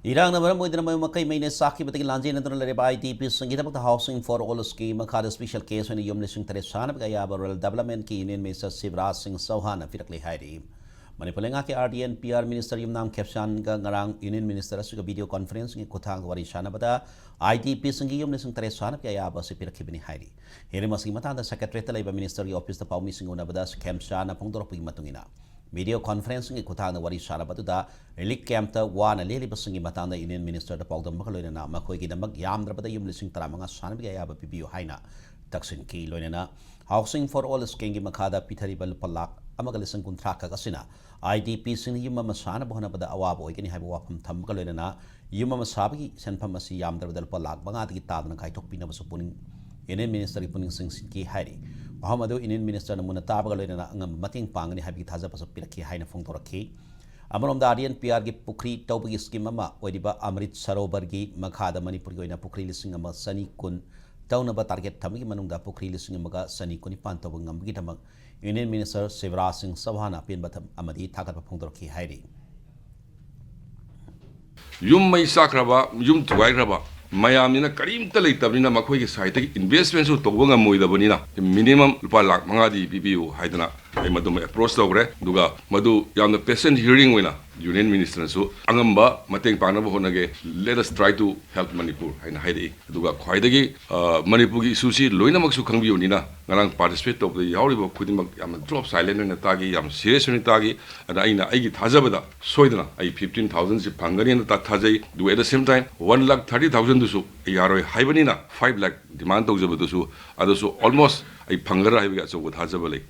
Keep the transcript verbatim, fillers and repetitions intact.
ꯏꯔꯥꯡꯅ ꯃꯔꯝ ꯑꯣꯏꯗꯨꯅ ꯃꯌꯨꯝ ꯃꯀꯩ ꯃꯩꯅ ꯆꯥꯛꯈꯤꯕꯗꯒꯤ ꯂꯥꯟꯖꯦꯟꯅꯗꯨꯅ ꯂꯩꯔꯤꯕ IDPꯁꯤꯡꯒꯤꯗꯃꯛꯇ Housing for All Scheme ꯃꯈꯥꯗ special case ꯑꯣꯏꯅ ꯌꯨꯝ ꯂꯤꯁꯤꯡ ꯇꯔꯦꯠ ꯁꯥꯅꯕꯒꯤ ꯑꯌꯥꯕ Rural Developmentꯀꯤ Union Minister ꯁꯤꯕꯔꯥꯖ ꯁꯤꯡ ꯆꯧꯍꯥꯟꯅ ꯄꯤꯔꯛꯂꯦ ꯍꯥꯏꯔꯤ꯫ ꯃꯅꯤꯄꯨꯔ ꯂꯩꯉꯥꯛꯀꯤ RD and PR Minister ꯌꯨꯝꯅꯥꯝ ꯈꯦꯞꯁꯥꯟꯒ ꯉꯔꯥꯡ Union Minister ꯑꯁꯤꯒ video conferencingꯒꯤ ꯈꯨꯠꯊꯥꯡꯗ ꯋꯥꯔꯤ ꯁꯥꯟꯅꯕꯗ IDPꯁꯤꯡꯒꯤ ꯌꯨꯝ ꯂꯤꯁꯤꯡ ꯇꯔꯦꯠ ꯁꯥꯅꯕꯒꯤ ꯑꯌꯥꯕ ꯑꯁꯤ ꯄꯤꯔꯛꯈꯤꯕꯅꯤ ꯍꯥꯏꯔꯤ꯫ ꯍꯤꯔꯝ ꯑꯁꯤꯒꯤ ꯃꯇꯥꯡꯗ Secretariatꯇ ꯂꯩꯕ Ministerꯒꯤ officeꯇ ꯄꯥꯎꯃꯤꯁꯤꯡꯒ ꯎꯅꯕꯗ ꯈꯦꯝꯆꯥꯅ ꯐꯣꯡꯗꯣꯔꯛꯄꯒꯤ ꯃꯇꯨꯡ ꯏꯟꯅ, video conferencingꯒꯤ ꯈꯨꯠꯊꯥꯡꯗ ꯋꯥꯔꯤ ꯁꯥꯟꯅꯕ ꯑꯗꯨꯗ relief campꯇ ꯋꯥꯅ ꯂꯦꯜꯂꯤꯕꯁꯤꯡꯒꯤ ꯃꯇꯥꯡꯗ Union Ministerꯗ ꯄꯥꯎꯗꯝꯕꯒ ꯂꯣꯏꯅꯅ ꯃꯈꯣꯏꯒꯤꯗꯃꯛ ꯌꯥꯝꯗ꯭ꯔꯕꯗ ꯌꯨꯝ ꯂꯤꯁꯤꯡ ꯇꯔꯥꯃꯉꯥ ꯁꯥꯅꯕꯒꯤ ꯑꯌꯥꯕ ꯄꯤꯕꯤꯌꯨ ꯍꯥꯏꯅ ꯇꯛꯁꯤꯟꯈꯤ꯫ ꯂꯣꯏꯅꯅ Housing for All Schemeꯒꯤ ꯃꯈꯥꯗ ꯄꯤꯊꯔꯤꯕ ꯂꯨꯄꯥ ꯂꯥꯈ ꯑꯃꯒ ꯂꯤꯁꯤꯡ ꯀꯨꯟꯊ꯭ꯔꯥ ꯈꯛ ꯑꯁꯤꯅ IDPꯁꯤꯡꯅ ꯌꯨꯝ ꯑꯃ ꯁꯥꯅꯕ ꯍꯣꯠꯅꯕꯗ ꯑꯋꯥꯕ ꯑꯣꯏꯒꯅꯤ ꯍꯥꯏꯕ ꯋꯥꯐꯝ ꯊꯝꯕꯒ ꯂꯣꯏꯅꯅ ꯌꯨꯝ ꯑꯃ ꯁꯥꯕꯒꯤ ꯁꯦꯟꯐꯝ ꯑꯁꯤ ꯌꯥꯝꯗ꯭ꯔꯕꯗ ꯂꯨꯄꯥ ꯂꯥꯈ ꯃꯉꯥꯗꯒꯤ ꯇꯥꯗꯅ ꯀꯥꯏꯊꯣꯛꯄꯤꯅꯕꯁꯨ ꯄꯨꯛꯅꯤꯡ, Union Ministerꯒꯤ ꯄꯨꯛꯅꯤꯡ ꯆꯤꯡꯁꯤꯟꯈꯤ ꯍꯥꯏꯔꯤ꯫ ꯋꯥꯐꯝ ꯑꯗꯨ Union Ministerꯅ ꯃꯨꯟꯅ ꯇꯥꯕꯒ ꯂꯣꯏꯅꯅ ꯑꯉꯝꯕ ꯃꯇꯦꯡ ꯄꯥꯡꯒꯅꯤ ꯍꯥꯏꯕꯒꯤ ꯊꯥꯖꯕꯁꯨ ꯄꯤꯔꯛꯈꯤ ꯍꯥꯏꯅ ꯐꯣꯡꯗꯣꯔꯛꯈꯤ꯫ ꯑꯃꯔꯣꯝꯗ RD and PRꯒꯤ ꯄꯨꯈ꯭ꯔꯤ ꯇꯧꯕꯒꯤ scheme ꯑꯃ ꯑꯣꯏꯔꯤꯕ ꯑꯃ꯭ꯔꯤꯠ ꯁꯔꯣꯕꯔꯒꯤ ꯃꯈꯥꯗ ꯃꯅꯤꯄꯨꯔꯒꯤ ꯑꯣꯏꯅ ꯄꯨꯈ꯭ꯔꯤ ꯂꯤꯁꯤꯡ ꯑꯃ ꯆꯅꯤ ꯀꯨꯟ ꯇꯧꯅꯕ target ꯊꯝꯕꯒꯤ ꯃꯅꯨꯡꯗ ꯄꯨꯈ꯭ꯔꯤ ꯂꯤꯁꯤꯡ ꯑꯃꯒ ꯆꯅꯤ ꯀꯨꯟꯅꯤꯄꯥꯟ ꯇꯧꯕ ꯉꯝꯕꯒꯤꯗꯃꯛ Union Minister ꯁꯤꯕꯔꯥꯖ ꯁꯤꯡ ꯆꯧꯍꯥꯟꯅ ꯑꯄꯦꯟꯕ ꯊꯝ-, ꯑꯃꯗꯤ ꯊꯥꯒꯠꯄ ꯐꯣꯡꯗꯣꯔꯛꯈꯤ ꯍꯥꯏꯔꯤ꯫ ꯌꯨꯝ ꯃꯩ ꯆꯥꯛꯈ꯭ꯔꯕ, ꯌꯨꯝ ꯊꯨꯒꯥꯏꯈ꯭ꯔꯕ ꯃꯌꯥꯝꯅꯤꯅ ꯀꯔꯤꯝꯇ ꯂꯩꯇꯕꯅꯤꯅ ꯃꯈꯣꯏꯒꯤ sideꯇꯒꯤ investmentꯁꯨ ꯇꯧꯕ ꯉꯝꯃꯣꯏꯗꯕꯅꯤꯅ minimum ꯂꯨꯄꯥ ꯂꯥꯈ ꯃꯉꯥꯗꯤ ꯄꯤꯕꯤꯌꯨ ꯍꯥꯏꯗꯅ ꯑꯩ ꯃꯗꯨꯃ approach ꯇꯧꯈ꯭ꯔꯦ꯫ ꯑꯗꯨꯒ ꯃꯗꯨ ꯌꯥꯝꯅ patient hearing ꯑꯣꯏꯅ Union Ministerꯅꯁꯨ ꯑꯉꯝꯕ ꯃꯇꯦꯡ ꯄꯥꯡꯅꯕ ꯍꯣꯠꯅꯒꯦ, let us try to help Manipur ꯍꯥꯏꯅ ꯍꯥꯏꯔꯛꯏ꯫ ꯑꯗꯨꯒ ꯈ꯭ꯋꯥꯏꯗꯒꯤ, ꯑ, ꯃꯅꯤꯄꯨꯔꯒꯤ issueꯁꯤ ꯂꯣꯏꯅꯃꯛꯁꯨ ꯈꯪꯕꯤꯕꯅꯤꯅ ꯉꯔꯥꯡ participate ꯇꯧꯕꯗ ꯌꯥꯎꯔꯤꯕ ꯈꯨꯗꯤꯡꯃꯛ ꯌꯥꯝꯅ drop silent ꯑꯣꯏꯅ ꯇꯥꯈꯤ, ꯌꯥꯝ serious ꯑꯣꯏꯅ ꯇꯥꯈꯤ꯫ ꯑꯗ ꯑꯩꯅ ꯑꯩꯒꯤ ꯊꯥꯖꯕꯗ ꯁꯣꯏꯗꯅ ꯑꯩ fifteen thousandꯁꯤ ꯐꯪꯒꯅꯤꯅ ꯇꯥ-, ꯊꯥꯖꯩ꯫ ꯑꯗꯨꯒ at the same time one lakh thirty thousandꯗꯨꯁꯨ ꯌꯥꯔꯣꯏ ꯍꯥꯏꯕꯅꯤꯅ five lakh demand ꯇꯧꯖꯕꯗꯨꯁꯨ ꯑꯗꯨꯁꯨ almost ꯑꯩ ꯐꯪꯒꯗ꯭ꯔꯥ ꯍꯥꯏꯕꯒꯤ ꯑꯆꯧꯕ ꯊꯥꯖꯕ ꯂꯩ꯫